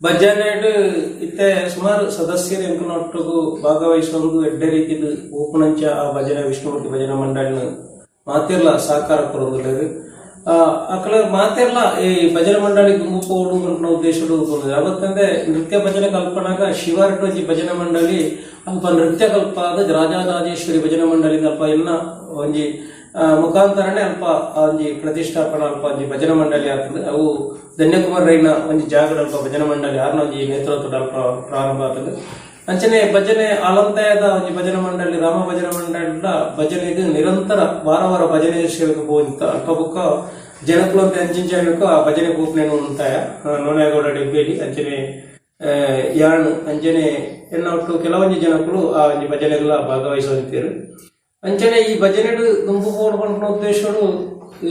ಭಜನೆಡ್ ಇತ್ತೆ ಸುಮಾರು ಸದಸ್ಯರು ಎಂಕಲ್ನೊಟ್ಟುಗು ಭಾಗವಹಿಸೊಂದು ಎಡ್ಡೆ ರೀತಿಡ್ ಊಪುನಂಚ ಆ ಭಜನೆ ವಿಷ್ಣುಮೂರ್ತಿ ಭಜನಾ ಮಂಡಳಿನ ಮಾತೆರ್ಲ ಸಹಕಾರ ಕೊರೊಂದುಲ್ಲೆರ್. ಅಕುಲು ಮಾತೆರ್ಲ ಈ ಭಜನೆ ಮಂಡಳಿ ದುಂಬು ಪೋವೊಡು ಪನ್ಪಿನ ಉದ್ದೇಶಡ್ ಉಪ್ಪುಂಡು. ಅವತ್ತಂದೆ ನೃತ್ಯ ಭಜನೆ ಕಲ್ಪನಾಗ ಶಿವರಟ್ಟ ಒಂಜಿ ಭಜನೆ ಮಂಡಳಿ ಅಲ್ಪ ನೃತ್ಯ ಕಲ್ಪಾದ್ ರಾಜರಾಜೇಶ್ವರಿ ಭಜನೆ ಮಂಡಳಿ ಅಲ್ಪ ಎನ್ನ ಒಂಜಿ ಮುಖಾಂತರನೇ ಅಲ್ಪ ಒಂಜಿ ಪ್ರತಿಷ್ಠಾಪನಾ ಅಲ್ಪ ಒಂಜಿ ಭಜನಾ ಮಂಡಳಿ ಆತುಂಡು. ಅವು ಧನ್ಯಕುಮಾರ್ ರೈನ ಒಂಜಿ ಜಾಗಡ್ ಅಲ್ಪ ಭಜನಾ ಮಂಡಳಿ ಆರ್ನ ಒಂಜಿ ನೇತೃತ್ವದ ಅಲ್ಪ ಪ್ರಾರಂಭ ಆತುಂಡು. ಅಂಚನೆ ಭಜನೆ ಆಲಂತಾಯದ ಒಂಜಿ ಭಜನಾ ಮಂಡಳಿ, ರಾಮ ಭಜನಾ ಮಂಡಳಿದ ಭಜನೆಗ್ ನಿರಂತರ ವಾರ ವಾರ ಭಜನೆ ಸೇವೆಗೆ ಪೋವೊಂದಿತ್ತ. ಅಲ್ಪ ಬೊಕ್ಕ ಜನಕುಲು ಅಂಚಿಂಚ ಆ ಭಜನೆ ಪೋಪುನೇನು ಉಂತಾಯ ನೋಣೆಗೌಡ ಡಿಬ್ಬೇಲಿ ಅಂಚನೆ ಯಾಣ್ ಅಂಚನೆ ಎನ್ನ ಒಟ್ಟು ಕೆಲವೊಂಜಿ ಜನಕುಲು ಆ ಒಂಜಿ ಭಜನೆಗಳ ಭಾಗವಹಿಸುವಂತೇರು. ಅಂಚನೆ ಈ ಭಜನೆಡ್ ದುಂಬು ಪೋಡು ಪನ್ಪಿನ ಉದ್ದೇಶಡು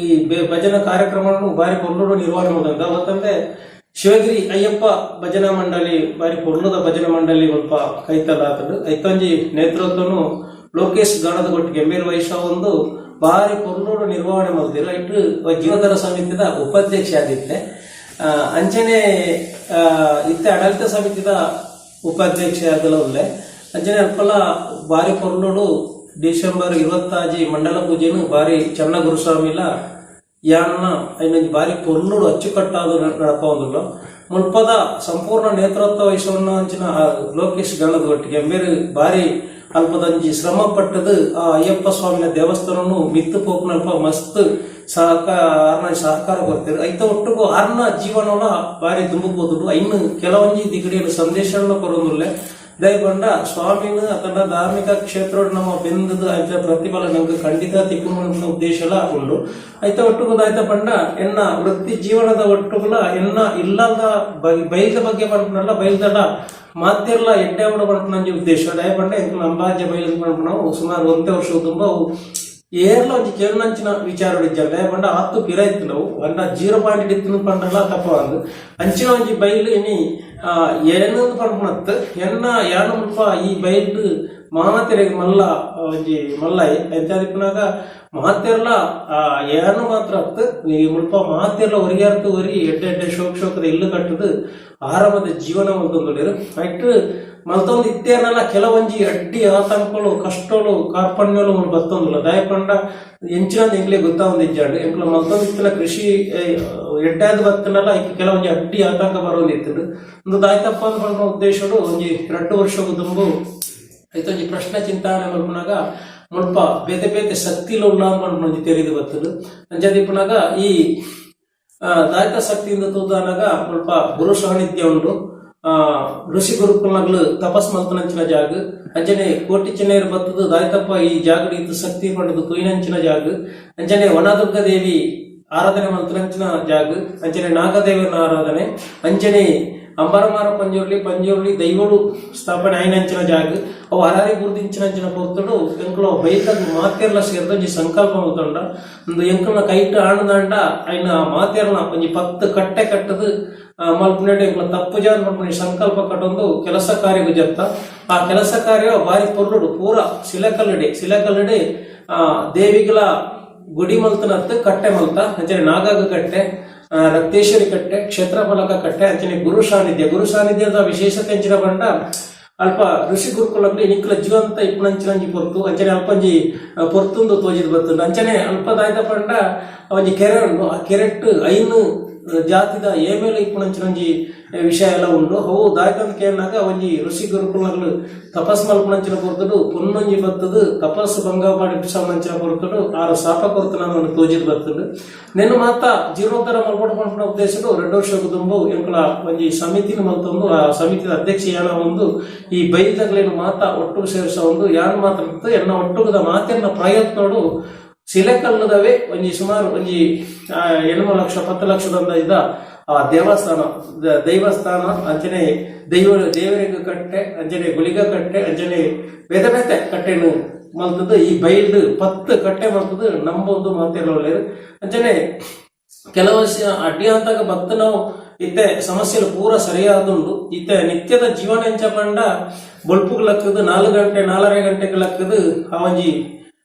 ಈ ಭಜನಾ ಕಾರ್ಯಕ್ರಮವನ್ನು ಬಾರಿ ಪೊರ್ಲುಡು ನಿರ್ವಹಣೆ ಮಲ್ತೊಂದು. ಅವತ್ತಂದೆ ಶಿವಗಿರಿ ಅಯ್ಯಪ್ಪ ಭಜನಾ ಮಂಡಳಿ ಬಾರಿ ಪೊರ್ಲುದ ಭಜನಾ ಮಂಡಳಿ ಮುಲ್ಪ ಕೈತಲ್ ಆತುಂಡು. ಐತೊಂಜಿ ನೇತೃತ್ವನು ಲೋಕೇಶ್ ಗಾಣದ ಕೊಟ್ಟಿಗೆ ಮೇಲ್ ವಹಿಸೊಂದು ಬಾರಿ ಪೊರ್ಲುಡು ನಿರ್ವಹಣೆ ಮಲ್ತೆರ್. ಐಟ್ ಜೀವಧರ ಸಮಿತಿದ ಉಪಾಧ್ಯಕ್ಷ ಆದಿತ್ತೆ. ಅಂಚನೆ ಇತ್ತೆ ಆಡಳಿತ ಸಮಿತಿದ ಉಪಾಧ್ಯಕ್ಷ ಆದಲ ಉಲ್ಲೆ. ಅಂಚನೆ ಅಲ್ಪಲ ಬಾರಿ ಪೊರ್ಲುಡು ಡಿಸೆಂಬರ್ 26 ಮಂಡಲ ಪೂಜೆನು ಬಾರಿ ಚನ್ನ ಗುರುಸ್ವಾಮಿಲ ಯಾನ್ನ ಐನೊಂಜಿ ಬಾರಿ ಪೊರ್ಲುಡು ಅಚ್ಚುಕಟ್ಟಾದ್ ನಡಪವೊಂದುಲ್ಲ. ಮುಲ್ಪದ ಸಂಪೂರ್ಣ ನೇತೃತ್ವ ವಹಿಸೊನ್ನ ಅಂಚಿನ ಲೋಕೇಶ್ ಗಣದ ಒಟ್ಟಿಗೆ ಮೇರು ಬಾರಿ ಅಲ್ಪದಂಜಿ ಶ್ರಮ ಪಟ್ಟದು ಆ ಅಯ್ಯಪ್ಪ ಸ್ವಾಮಿನ ದೇವಸ್ಥಾನನು ಮಿತ್ತು ಪೋಪುನಲ್ಪ ಮಸ್ತ್ ಸಹಕಾರ ಸಹಕಾರ ಕೊರ್ತೆರ್. ಐತ ಒಟ್ಟುಗು ಆರ್ನ ಜೀವನಲ ಬಾರಿ ದುಂಬು ಪೋತುಂಡು. ಐನ್ ಕೆಲವೊಂಜಿ ದಿಗಡಿಯಲ್ಲಿ ಸಂದೇಶವನ್ನು ಕೊರೊಂದುಲ್ಲೆ. ದಯಪಂಡ ಸ್ವಾಮಿನ ಅತಂಡ ಧಾರ್ಮಿಕ ಕ್ಷೇತ್ರಡ್ ನಮ್ಮ ಬೆಂದದ ಐತ ಪ್ರತಿಫಲ ನಂಗೆ ಖಂಡಿತ ತಿಕ್ಕುನ ಉದ್ದೇಶಲ ಉಂಡು. ಐತ ಒಟ್ಟುಗು ದಾಯ್ತ ಪಂಡ ಎನ್ನ ವೃತ್ತಿ ಜೀವನದ ಒಟ್ಟುಗುಲ ಎನ್ನ ಇಲ್ಲದ ಬೈಲ್ದ ಬಗ್ಗೆ ಪನ್ಪುನಲ್ಲ, ಬೈಲ್ದಡ ಮಾತೆರ್ಲ ಎಡ್ಡೆ ಉಂಡು ಪನ್ಪುನಂಜಿ ಉದ್ದೇಶ. ದಯಪಂಡ ಎಂಕಲ್ನ ಅಂಬಾಜೆ ಬೈಲ್ ಪನ್ಪುನವು ಸುಮಾರು ಒಂತೆ ವರ್ಷ ತುಂಬ ಅವು ಏರ್ಲ ಒಂಜಿ ಕೇರ್ನಂಚಿನ ವಿಚಾರ ಇಜ್ಜಾಂಡ್. ದಯಪಂಡ ಆತು ಪಿರ ಇತ್ತಿನವು ಪಂಡ 0 ಪಾಯಿಂಟ್ ಇತ್ತಿನ ಪಂಡಲ ತಪ್ಪವಂದು. ಅಂಚಿನ ಒಂಜಿ ಬೈಲ್ ಇನಿ ಏನಂದ್ ಪನ್ಪುನತ್ ಎನ್ನ ಯಾನ ಮುಲ್ಪ ಈ ಬೈಲ್ ಮಾತೆರೆಗ್ ಮಲ್ಲ ಒಂಜಿ ಮಲ್ಲಾಯಿ ಅಂಚಾದಿಪ್ಪುನಗ ಮಾತೆರ್ಲ ಏನು ಮಾತ್ರ ಅತ್, ಈ ಮುಲ್ಪ ಮಾತೆರ್ಲ ಒರಿಯಾರ್ತು ಒರಿ ಎಡ್ಡೆ ಎಡ್ಡೆ ಶೋಕ್ ಶೋಕದ ಇಲ್ಲು ಕಟ್ಟುದು ಆರಾಮದ ಜೀವನ ಮಲ್ತೊಂದುಲ್ಲೆರ್. ಐಟ್ ಮಲ್ತೊಂದು ಇತ್ತೇನಲ್ಲ ಕೆಲವೊಂಜಿ ಅಡ್ಡಿ ಆತಂಕಲು ಕಷ್ಟಲು ಕಾರ್ಪಣ್ಯಲು ಮೂಲು ಬತ್ತೊಂದುಲ್ಲ. ದಾಯೆ ಪಂಡ ಎಂಚಿನ ಎಂಕ್ಲೆ ಗೊತ್ತಾವೊಂದಿಜ್ಜಾಂಡ್. ಎಂಕ್ಲ ಮಲ್ತೊಂದು ಇತ್ತಿನ ಕೃಷಿ ಎಡ್ಡಾದ್ ಬತ್ತನಲ್ಲ, ಐಕ್ ಕೆಲವೊಂಜಿ ಅಡ್ಡಿ ಆತಂಕ ಬರೋಂದಿತ್ತುಂಡು. ಉಂದು ದಾಯ್ತಪ್ಪ ಅಂದ್ ಪನ್ಪುನ ಉದ್ದೇಶಡು ಒಂಜಿ 2 ವರ್ಷಗ್ ದುಂಬು ಐತೊಂಜಿ ಪ್ರಶ್ನೆ ಚಿಂತಾನೆ ಮಲ್ಪುನಗ ಮುಲ್ಪ ಬೇತೆ ಬೇತೆ ಶಕ್ತಿಲು ಉಲ್ಲ ಪನ್ಪುನ ಒಂಜಿ ತೆರಿದು ಬತ್ತುಂಡು. ಅಂಚಾದಿಪ್ಪುನಗ ಈ ದಾಯಕ ಶಕ್ತಿಯಿಂದ ತೂದಾನಗ ಮುಲ್ಪ ಗುರು ಸಾನ್ನಿಧ್ಯ ಉಂಡು, ಋಷಿ ಗುರುಕುಲ್ನಗ್ಲು ತಪಸ್ ಮಲ್ತನಂಚಿನ ಜಾಗ. ಅಂಚನೆ ಕೋಟಿ ಚೆನ್ನೆಯರು ಬತ್ತದು ದಾಯ್ತಪ್ಪ ಈ ಜಾಗಡ್ ಇತ್ತು ಶಕ್ತಿ ಪಂಡದು ತೂಯಿನಂಚಿನ ಜಾಗ. ಅಂಚನೆ ವನದುರ್ಗ ದೇವಿ ಆರಾಧನೆ ಮಲ್ತನಂಚಿನ ಜಾಗ. ಅಂಚನೆ ನಾಗದೇವನ ಆರಾಧನೆ. ಅಂಚನೆ ಅಂಬರಮಾರ ಪಂಜುರ್ಲಿ ಪಂಜುರ್ಲಿ ದೈವಡು ಸ್ಥಾಪನೆ ಆಯಿನಂಚಿನ ಜಾಗ. ಅವು ಹರಾರಿ ಗುರುದಿಂಚಿನಂಚಿನ ಪೊರ್ತುಡು ಎಂಕುಲು ಬೈತಗ್ ಮಾತೆರ್ಲ ಸೇರ್ದ್ ಒಂಜಿ ಸಂಕಲ್ಪ ಮಲ್ತೊಂಡ. ಉಂದು ಎಂಕಲ್ನ ಕೈಟ್ ಆಣದಾಂಡ ಐನ ಮಾತೆರ್ನ ಒಂಜಿ 10 ಕಟ್ಟೆ ಕಟ್ಟದು ಮಲ್ಪುನೆಡ್ ಎಂಕುಲ ತಪ್ಪು ಜಾನ್ ಮಲ್ಪುನ ಸಂಕಲ್ಪ ಕಟ್ಟೊಂದು ಕೆಲಸ ಕಾರ್ಯಗ್ ಜತ್ತ. ಆ ಕೆಲಸ ಕಾರ್ಯ ಬಾರಿ ಪೊರ್ಲುಡು ಪೂರ ಶಿಲಕಲ್ಲಡಿ ಶಿಲಕಲ್ಲಡಿ ದೇವಿಗಳ ಗುಡಿ ಮಲ್ತನತ್ತು ಕಟ್ಟೆ ಮಲ್ತ. ಅಂಚನೆ ನಾಗಾಗ ಕಟ್ಟೆ, ರಕ್ತೇಶ್ವರಿ ಕಟ್ಟೆ, ಕ್ಷೇತ್ರ ಫಲಕ ಕಟ್ಟೆ, ಅಂಚನೆ ಗುರು ಸಾನ್ನಿಧ್ಯ. ಗುರು ಸಾನ್ನಿಧ್ಯದ ವಿಶೇಷತೆ ಅಂಚಿನ ಪಂಡ ಅಲ್ಪ ಋಷಿ ಗುರುಕುಲಗ್ಲು ನಿಕ್ಲ ಜೀವಂತ ಇಪ್ಪುನಂಚಿನಂಜಿ ಪೊರ್ತು. ಅಂಚನೆ ಅಲ್ಪಂಜಿ ಪೊರ್ತುಂದು ತೋಜಿದ್ ಬತ್ತುಂಡು. ಅಂಚನೆ ಅಲ್ಪ ದಾಯ್ತ ಪಂಡ ಒಂಜಿ ಕೆರೆ ಉಂಡು. ಆ ಕೆರೆಟ್ ಐನು ಜಾತಿದ ಏಮೇಲೆ ಇಪ್ಪುನಂಚಿನಂಜಿ ವಿಷಯ ಎಲ್ಲ ಉಂಡು. ಅವು ದಾಯ್ತಂದ್ ಕೇನಾಗ ಒಂಜಿ ಋಷಿ ಗುರುಕುಲಗ್ಲು ತಪಸ್ ಮಲ್ಪುನಂಚಿನ ಪೊರ್ತುಡು ಪೊನ್ನೊಂಜಿ ಬತ್ತದು ತಪಸ್ ಭಂಗ ಪಾಡಿ ಸಂಬಂಧಿಸಿನ ಪೊರ್ತುಡು ಆರು ಶಾಪ ಕೊರ್ತುನ ತೋಜಿದ್ ಬತ್ತುಂಡು. ನೆನ್ನು ಮಾತ ಜೀರ್ಣೋದ್ಧಾರ ಮಲ್ಪೊಡು ಪನ್ಪುನ ಉದ್ದೇಶಡು 2 ವರ್ಷ ದುಂಬು ಎಂಕುಲ ಒಂಜಿ ಸಮಿತಿನ ಮಲ್ತೊಂದು ಆ ಸಮಿತಿದ ಅಧ್ಯಕ್ಷ ಯಾನ ಒಂದು ಈ ಬೈದಗ್ಲೇನು ಮಾತ ಒಟ್ಟು ಸೇರಿಸ ಒಂದು ಯಾನ್ ಮಾತ್ರ ಎನ್ನ ಒಟ್ಟುಗದ ಮಾತೆನ್ನ ಪ್ರಯತ್ನಡು ಶಿಲೆಕಲ್ಲದವೇ ಒಂಜಿ ಸುಮಾರು ಒಂಜಿ 8 ಲಕ್ಷ 10 ಲಕ್ಷದ ಇದ್ದ ಆ ದೇವಸ್ಥಾನ ದೈವಸ್ಥಾನ, ಅಂಚನೆ ದೈವ ದೇವರಿಗೆ ಕಟ್ಟೆ, ಅಂಚನೆ ಗುಳಿಗ ಕಟ್ಟೆ, ಅಂಚನೆ ಬೇತೆ ಬೇತೆ ಕಟ್ಟೆನು ಮಲ್ತದ್ದು. ಈ ಬೈಲ್ಡ್ 10 ಕಟ್ಟೆ ಮಲ್ತದ್ದು ನಂಬೊಂದು ಮಾತೆಲ್ಲ ಒಳ್ಳೆಯದು. ಅಂಚನೆ ಕೆಲವು ಅಡ್ಡಿ ಅಂತಾಗ ಬತ್ತ ನಾವು ಇತ್ತೆ ಸಮಸ್ಯೆಲು ಪೂರ ಸರಿಯಾದುಂಡು. ಇತ್ತೆ ನಿತ್ಯದ ಜೀವನ ಎಂಚ ಪಂಡ ಬೊಲ್ಪುಗ್ ಲಕ್ಕದು 4 ಗಂಟೆ 4.5 ಗಂಟೆಗೆ ಲಕ್ಕದು ಆ ಒಂಜಿ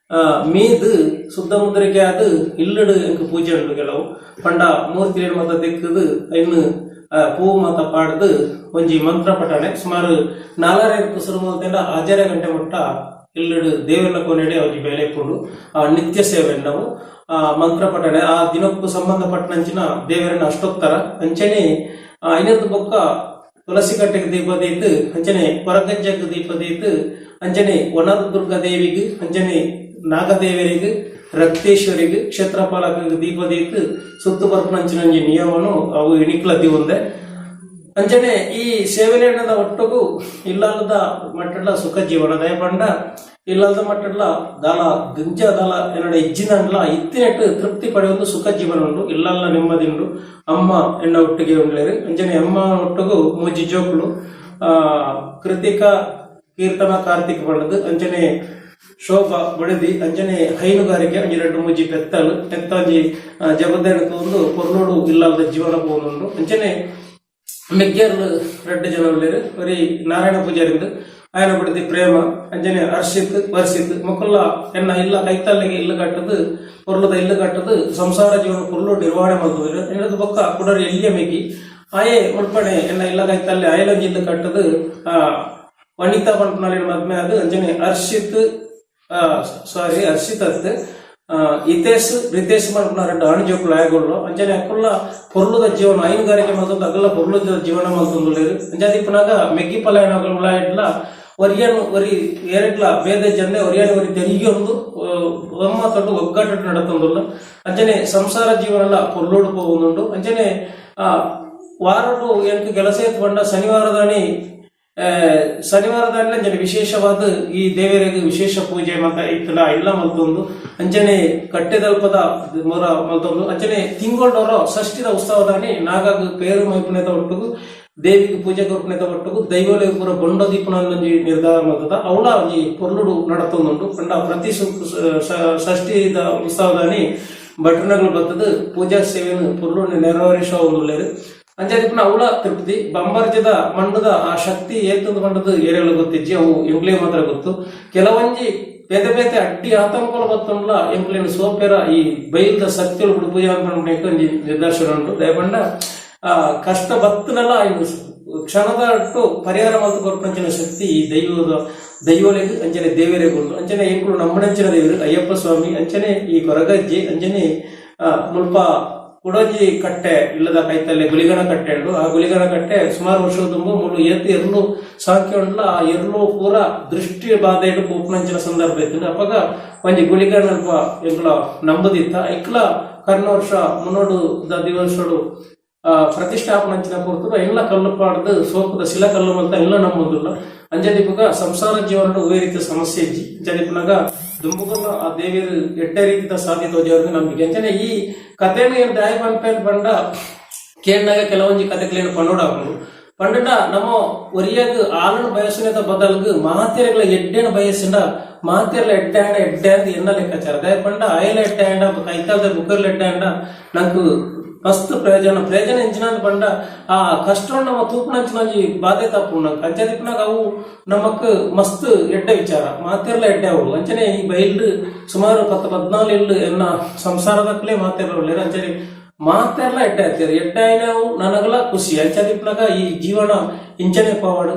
ಮೀದ್ ಶುದ್ಧ ಮುದ್ರಿಕೆ ಆದ್ ಇಲ್ಲಡು ಎಂಕ್ ಪೂಜೆ ಉಂಡು. ಕೆಲವು ಪಂಡ ಮೂರ್ತಿ ಮಾತ ತೆಕ್ಕದು ಐನ್ ಪೂ ಮಾತ ಪಾಡ್ದು ಒಂಜಿ ಮಂತ್ರ ಪಠಣೆ ಸುಮಾರು 4:30 ಸುರು ಮಲ್ತೆಂಡ 6 ಗಂಟೆ ಮುಟ್ಟ ಇಲ್ಲಡು ದೇವರನ ಕೋನೆಡೆ ಒಂಜಿ ಬೇಲೆ ಇಪ್ಪುಂಡು. ಆ ನಿತ್ಯ ಸೇವೆ ನಾವು ಆ ಮಂತ್ರ ಪಠಣೆ ಆ ದಿನಕ್ಕೂ ಸಂಬಂಧಪಟ್ಟಂಚಿನ ದೇವರನ್ನ ಅಷ್ಟೋತ್ತರ ಅಂಚನೆ ಐನದ್ದು ಬೊಕ್ಕ ತುಳಸಿ ಕಟ್ಟೆಗೆ ದೀಪ ದೀತು ಅಂಚನೆ ಕೊರಗಜ್ಜಗ್ ದೀಪ ದೀತು ಅಂಚನೆ ವನದುರ್ಗ ದೇವಿಗೆ ಅಂಚನೆ ನಾಗದೇವರಿಗೆ ರಕ್ತೇಶ್ವರಿಗೆ ಕ್ಷೇತ್ರಪಾಲಕ ದೀಪ ದೀತು ಸುತ್ತು ಬರ್ಪುನಂಚಿನ ಒಂಜಿ ನಿಯಮನು ಅವು ಇಣಿಕ್ಲ ದಿವಂದೆ. ಅಂಚನೆ ಈ ಸೇವನೆಣ್ಣದ ಒಟ್ಟುಗು ಇಲ್ಲದ ಮಟ್ಟಡ್ಲ ಸುಖ ಜೀವನ ದಯಪಂಡ ಇಲ್ಲದ ಮಟ್ಟಡ್ಲ ದಾಲ ದಿಂಜ ದಾಲ ಎನ್ನಡ ಇಜ್ಜಿನಂಡ್ಲ ಇತ್ತಿನೆಟ್ಟು ತೃಪ್ತಿ ಪಡೆಯೊಂದು ಸುಖ ಜೀವನ ಉಂಡು ಇಲ್ಲಲ್ಲ ನೆಮ್ಮದಿ ಉಂಡು. ಅಮ್ಮ ಎಣ್ಣ ಒಟ್ಟಿಗೆ ಉಂಡ್ಲೇರು. ಅಂಚನೆ ಅಮ್ಮ ಒಟ್ಟುಗು ಮೂಜಿ ಜೋಕುಲು ಕೃತಿಕಾ ಕೀರ್ತನ ಕಾರ್ತಿಕ್ ಪಂಡದು ಅಂಚನೆ ಶೋಭಾ ಬಡದಿ ಅಂಚನೆ ಹೈನುಗಾರಿಕೆ ಒಂಜಿ ರಡ್ಡು ಮೂಜಿ ಪೆತ್ತಲು ಪೆತ್ತ ಒಂಜಿ ಜಬರ್ದನ ತೂಂದು ಪೊರ್ಲೋಡು ಇಲ್ಲದ ಜೀವನ ಪೋನುಂಡು. ಅಂಚನೆ ಮೆಗ್ಗೆರ್ಲು ರಡ್ಡು ಜನ ಉಲ್ಲೆರ್. ಒರಿ ನಾರಾಯಣ ಪೂಜಾರಿಂದು ಆಯನ ಬಡದಿ ಪ್ರೇಮ ಅಂಚನೆ ಹರ್ಷಿತ್ ವರ್ಷಿತ್ ಮೊಕುಲ್ಲ ಎನ್ನ ಇಲ್ಲ ಕೈತಲ್ಲಿಗೆ ಇಲ್ಲು ಕಟ್ಟದು ಪೊರ್ಲುದ ಇಲ್ಲು ಕಟ್ಟದು ಸಂಸಾರ ಜೀವನ ಪೊರ್ಲು ನಿರ್ವಹಣೆ ಮಲ್ತುದೆರ್. ಎನ್ನದು ಬೊಕ್ಕ ಕುಡರಿ ಎಲ್ಯ ಮೆಗ್ಗಿ ಆಯೆ ಮುಲ್ಪಣೆ ಎನ್ನ ಇಲ್ಲ ಕೈತಲ್ಲಿ ಆಯಲೊಂಜಿ ಇಲ್ಲು ಕಟ್ಟದು ವನಿತಾ ಪನ್ಪುನಲಿನ ಮದ್ಮೆ ಆದ್ ಅಂಚನೆ ಹರ್ಷಿತ್ ಸಾರಿ ಹರ್ಷಿತ್ ಅತ್ ಹಿತೇಶ್ ರಿತೇಶ್ ಪನ್ಪುನ ರಡ್ಡ್ ಆಣ್ ಜೋಕುಲು ಆಯಗುಲ್ಲು. ಅಂಚನೆ ಅಕುಲ್ಲ ಪೊರ್ಲುದ ಜೀವನ ಹೈನುಗಾರಿಕೆ ಮಲ್ತೊಂದು ಅಗಲ ಪೊರ್ಲುದ ಜೀವನ ಮಲ್ತೊಂದುಲ್ಲೆರ್. ಅಂಚಾದ್ ಇಪ್ಪುನಗ ಮೆಗ್ಗಿ ಪಲಯನಕುಲು ಉಲಾಯಿಡ್ಲ ಒರಿಯನ್ ಒರಿ ಏರೆಗ್ಲ ಭೇದ ಜಂದೆ ಒರಿಯನ್ ಒರಿ ತೆರಿಯೊಂದು ಒಮ್ಮ ತೊಟ್ಟು ಒಗ್ಗಟ್ಟು ನಡತೊಂದುಲ್ಲ. ಅಂಚನೆ ಸಂಸಾರ ಜೀವನ ಪೊರ್ಲುಡು ಪೋವೊಂದುಂಡು. ಅಂಚನೆ ವಾರಡು ಎಂಕ್ ಕೆಲಸ ಪಂಡ ಶನಿವಾರದಾನಿ ಶನಿವಾರದಾನಿ ಅಂಚನೆ ವಿಶೇಷವಾದ ಈ ದೇವರಿಗೆ ವಿಶೇಷ ಪೂಜೆ ಮಾತ ಇತ್ತಲ ಇಲ್ಲ ಮಲ್ತೊಂದು ಅಂಚನೆ ಕಟ್ಟೆದಲ್ಪದ ಮೊರ ಮಲ್ತೊಂದು ಅಂಚನೆ ತಿಂಗೊಳೋರ ಷಷ್ಠಿದ ಉತ್ಸವದಾನಿ ನಾಗಾಗ ಪೇರು ಮೈಪುನೆತ ಒಟ್ಟುಗು ದೇವಿಗೆ ಪೂಜೆ ಕೊರ್ಪುನೆತ ಒಟ್ಟುಗು ದೈವೊಲೆಗ್ ಪೂರ ಬೊಂಡ ದೀಪುನ ಒಂಜಿ ನಿರ್ಧಾರ ಮಲ್ತದ ಅವಳ ಒಂಜಿ ಪೊರ್ಲುಡು ನಡತೊಂದುಂಡು. ಪಂಡ ಪ್ರತಿ ಷಷ್ಠಿದ ಉತ್ಸವದಾನಿ ಭಟ್ರನಗಳು ಬತ್ತದ ಪೂಜಾ ಸೇವೆಯನ್ನು ಪೊರ್ಲು ನೆರವೇರಿಸೊಂದುಲ್ಲೆರ್. ಅಂಚಾದ್ ಇಪ್ಪುನ ಅವಳ ತೃಪ್ತಿ ಬಂಬರ್ಜದ ಮಣ್ಣದ ಆ ಶಕ್ತಿ ಏತಂದು ಪಂಡದು ಏರೆಲ ಗೊತ್ತಿಜ್ಜಿ, ಅವು ಎಂಕ್ಲೆ ಮಾತ್ರ ಗೊತ್ತು. ಕೆಲವೊಂಜಿ ಬೇತೆ ಬೇತೆ ಅಡ್ಡಿ ಆತಂಕಗಳು ಬತ್ತುಂಡ್ಲ ಎಂಕ್ಲೆನ ಸೋಪೆರ ಈ ಬೈಲ್ದ ಶಕ್ತಿಗಳು ಬಿಡು ಪೂಜೆ ಪನ್ಪುನೆಕ್ ಒಂಜಿ ನಿದರ್ಶನ ಉಂಡು. ದಯಪಂಡ ಆ ಕಷ್ಟ ಬತ್ತನಲ್ಲ ಕ್ಷಣದಟ್ಟು ಪರಿಹಾರ ಮಲ್ತ್ ಕೊರ್ಪುನಂಚಿನ ಶಕ್ತಿ ಈ ದೈವದ ದೈವಲೆಗ್ ಅಂಚನೆ ದೇವರೆಗ್ ಉಂಡು. ಅಂಚನೆ ಎಂಕುಲು ನಮ್ಮನಂಚಿನ ದೇವರು ಅಯ್ಯಪ್ಪ ಸ್ವಾಮಿ ಅಂಚನೆ ಈ ಕೊರಗಜ್ಜಿ. ಅಂಚನೆ ಮುಲ್ಪ ಕುಡೊಂಜಿ ಕಟ್ಟೆ ಇಲ್ಲದ ಕೈತಲ್ಲೆ ಗುಲಿಗನ ಕಟ್ಟೆ ಉಂಡು. ಆ ಗುಲಿಗನ ಕಟ್ಟೆ ಸುಮಾರು ವರ್ಷದ ತುಂಬು ಮುಳು ಏತ್ ಎರ್ಲು ಸಾಂಕ್ಯ ಉಂಡ್ಲ ಆ ಎರ್ಲು ಪೂರ ದೃಷ್ಟಿ ಬಾಧೆಡ್ ಪೋಪುನಂಚಿನ ಸಂದರ್ಭ ಇತ್ತುಂಡು. ಅಪಗ ಒಂಜಿ ಗುಲಿಗನ ಅಲ್ಪ ಎಂಕುಲ ನಂಬುದಿತ್ತ ಐಕ್ಲ ಕರ್ನ ವರ್ಷ ಮುನ್ನೋಡು the ದಿವಸಡು ಪ್ರತಿಷ್ಠಾಪನಂಚಿನ ಪೊರ್ತುಡು ಎಲ್ಲ ಕಲ್ಲು ಪಾಡ್ದು ಸೋಪುದ ಶಿಲ ಕಲ್ಲು ಮಲ್ತ ಎಲ್ಲ ನಂಬುದಿಲ್ಲ. ಅಂಚದಿಪ್ಪುಗ ಸಂಸಾರ ಜೀವನಡ್ ಒವ್ವೇ ರೀತಿಯ ಸಮಸ್ಯೆ ಇಜ್ಜಿ. ಅಂಚದಿಪ್ಪುನಗ ದುಂಬುಗುಲ ಆ ದೇವಿಯರು ಎಡ್ಡೆ ರೀತಿದ ಸಾಧ್ಯ ತೋಜಾವ್ರು ನಂಬಿಕೆ. ಅಂಚನೆ ಈ ಕಥೆನ ಏನ್ ದಾಯ ಪನ್ಪೇನ್ ಪಂಡ ಕೇಂಡಾಗ ಕೆಲವೊಂಜಿ ಕಥೆಕ್ಲೇನು ಪಣ್ಣೋಡಾಪುಂಡು. ಪಂಡಂಡ ನಮ್ಮ ಒರಿಯಾಗ ಆಲನ ಬಯಸುನೆತ ಬದಲ್ಗ್ ಮಾತೆರೆಗಳ ಎಡ್ಡೆನ ಬಯಸಿಂಡ ಮಾತೆರ್ಲ ಎಡ್ಡೆ ಆಂಡ ಎಡ್ಡೆ ಅಂದ್ ಎನ್ನ ಲೆಕ್ಕಾಚಾರ. ದಾಯ ಪಂಡ ಆಯಲ ಎಡ್ಡೆ ಆಂಡ ಕೈತಾಲ್ದ ಬುಕ್ಕರ್ಲ ಎಡ್ಡೆ ಆಂಡ ನಂಕ್ ಮಸ್ತ್ ಪ್ರಯೋಜನ. ಪ್ರಯೋಜನ ಎಂಚಿನಂದ್ ಪಂಡ ಆ ಕಷ್ಟ ನಮ್ಮ ತೂಪುನಂಚಿನ ಒಂಜಿ ಬಾಧೆ ತಪ್ಪುಂಡು ನಂಕ್. ಅಂಚದಿಪ್ಪುನಗ ಅವು ನಮಕ್ ಮಸ್ತ್ ಎಡ್ಡೆ ವಿಚಾರ ಮಾತೆರ್ಲ ಎಡ್ಡೆ ಅವು. ಅಂಚನೆ ಈ ಬೈಲ್ಡ್ ಸುಮಾರು 10 14 ಇಲ್ಲು ಎನ್ನ ಸಂಸಾರದಕ್ಲೇ ಮಾತೆರ್ಲ ಉಲ್ಲೆರ್. ಅಂಚನೆ ಮಾತೆರ್ಲ ಎಡ್ಡೆ ಆತೆರ್ ಎಡ್ಡೆ ಆಯಿನವು ನನಗಲ ಖುಷಿ. ಅಂಚದಿಪ್ಪುನಗ ಈ ಜೀವನ ಇಂಚನೆ ಪೋವಡ್.